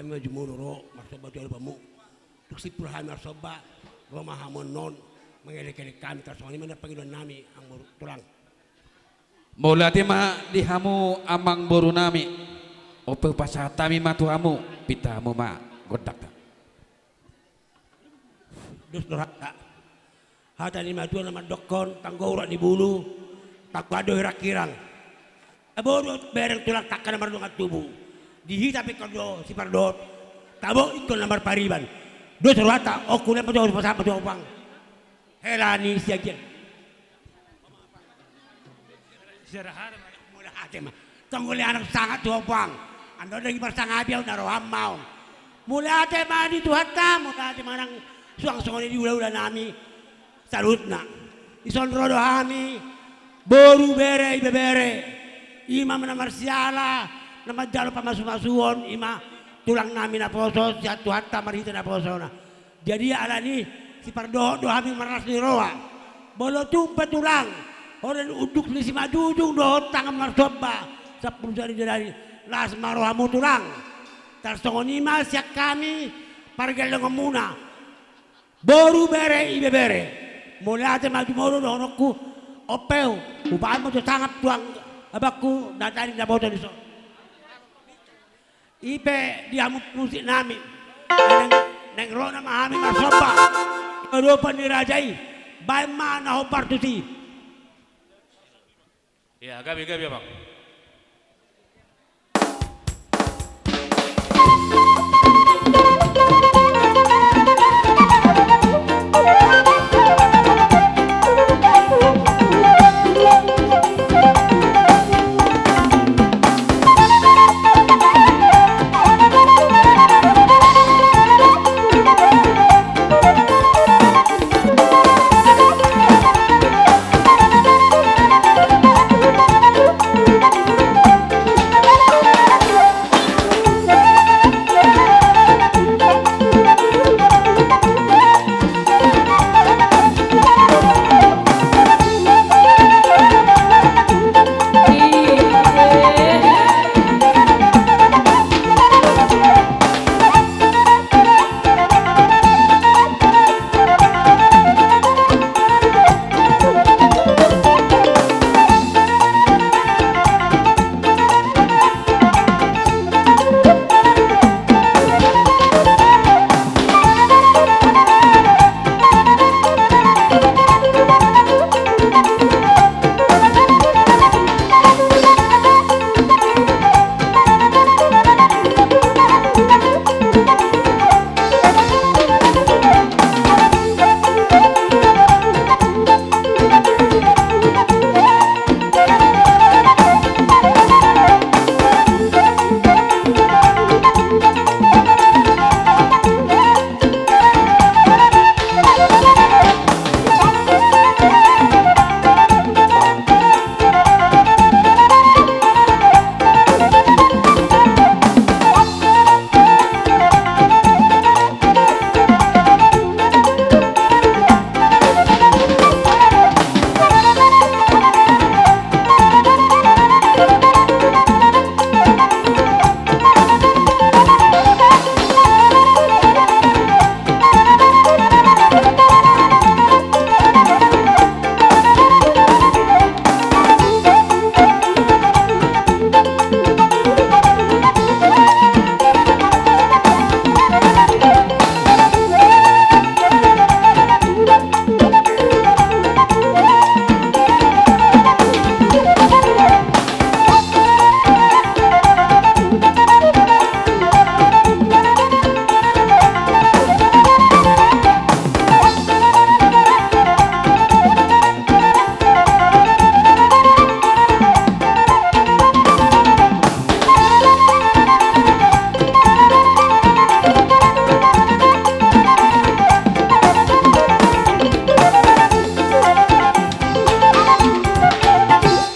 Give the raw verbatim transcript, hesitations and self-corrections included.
Ima jumolo ro marsomba tu adopanmu. Tung simpul hami marsomba, ro ma hamu annon mangelek-elek hami, tarsongon i ma na pangidoan nami, amang boru tulang. Mauliate ma di hamu amang boru nami. Ope hupasahat hami ma tu hamu, pinta hamu ma gondangta. Dos do hata. Hata ni matua na mandokkon, tanggo urat ni bulu, tanggo do hirang-hirang. Tabo do bereng tulang tangkas na mardongan tubu. Di hita pe ingkon do sipardohot, tabo ingkon na marpariban. Dos do hata, on hulean ma tu, hupasahat ma tu hamu amang. Hela ni siagian. Mauliate ma. Tong ule anak sangap tu hamu amang. Andorang diparsangapi ahu na roham ma on. Mauliate ma di Tuhanta, mauliate ma nang suang songon i di hula-hula nami. Saluhutna. Dison ro do hami, boru, bere, ibebere. Ima na marsiala, na manjalo pamasu-masuon, ima tulang nami naposo, sian Tuhanta marhite naposona. Jadi alani sipardohot do hami marlas ni roha. Molo tung pe tulang, holan unduk ni Simanjujung dohot tangan marsomba, sampulu sari jadi, las ma rohamu tulang. Tarsongon i ma sian hami pargellengonmuna. Boru, bere, ibebere. Mauliate ma jumolo dohononku, on pe hupasahat ma tu sangap tu abangku, na tadi na boto dison. I pe di hamu musik nami. Naeng, naeng ro nama hami marsomba tu adopan ni raja i. Baen ma na hombar tusi. Ia, gabe, gabe, amang.